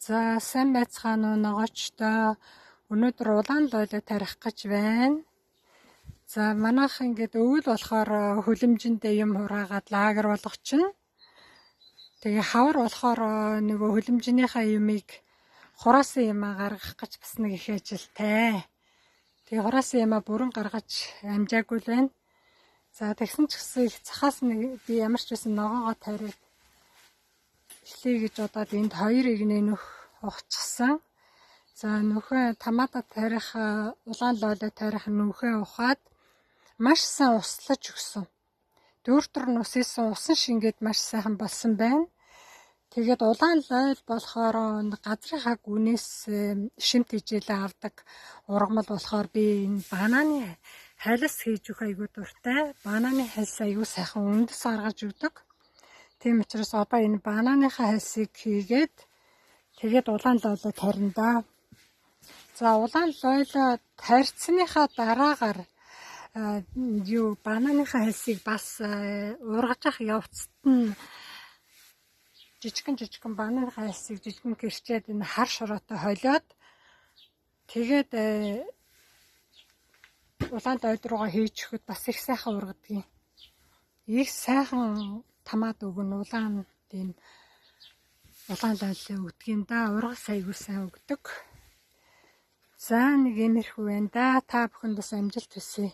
За, сайн байцгаана уу, ногоочтой. Өнөөдөр улаан лойлоо тарих гэж байна. За, манайх ингээд өвөл болохоор хөлөмжөндөө юм хураагаад лагер болгочихно. Тэгээ хавар болохоор нөгөө хөлөмжнийхаа юмыг, хураасан юмаа гаргах гэж бас нэг их ажилтай. Тэгээ хураасан юмаа бүрэн гаргаж амжаагүй л байна. За, тэгсэн ч гэсэн их цахаас нэг би ямар ч байсан ногоогоо тариад эхлэе гэж бодоод энд хоёр эгнээ нүх ухчихсан. За, нүхээ томато тарих, улаан лойлоо тарих нүхээ ухаад маш сайн услаж өгсөн. Дүүртэр нь усысан, усан шингээд маш сайхан болсон байна. Тэгээд улаан лойл болохоор газрынхаа гүнээс шимт хичээлээ авдаг ургамал болохоор би энэ бананы халис хийж өгөх айгүй дуртай. Бананы хальс айгүй сайхан үндэс гаргаж өгдөг. Тийм учраас одоо энэ бананыхаа хальсыг хийгээд, тэгээд улаан лойлоо тарина да. За, улаан лойлоо тарьсныхаа дараагаар юу, бананыхаа хальсыг бас ургаж авах явцад нь жижигэн жижигэн бананыхаа хальсыг жижигэн гэрчээд энэ хар шороотой холиод, тэгээд улаан лойл руугаа хийж өгөхөд бас их сайхан ургадаг. Их сайхан томат өгнө, улаан тийм улаан лойлоо өгдөг юм да. Ургас айгүй сайн өгдөг. За, нэг иймэрхүү байна да. Та бүхэнд бас амжилт хүсье.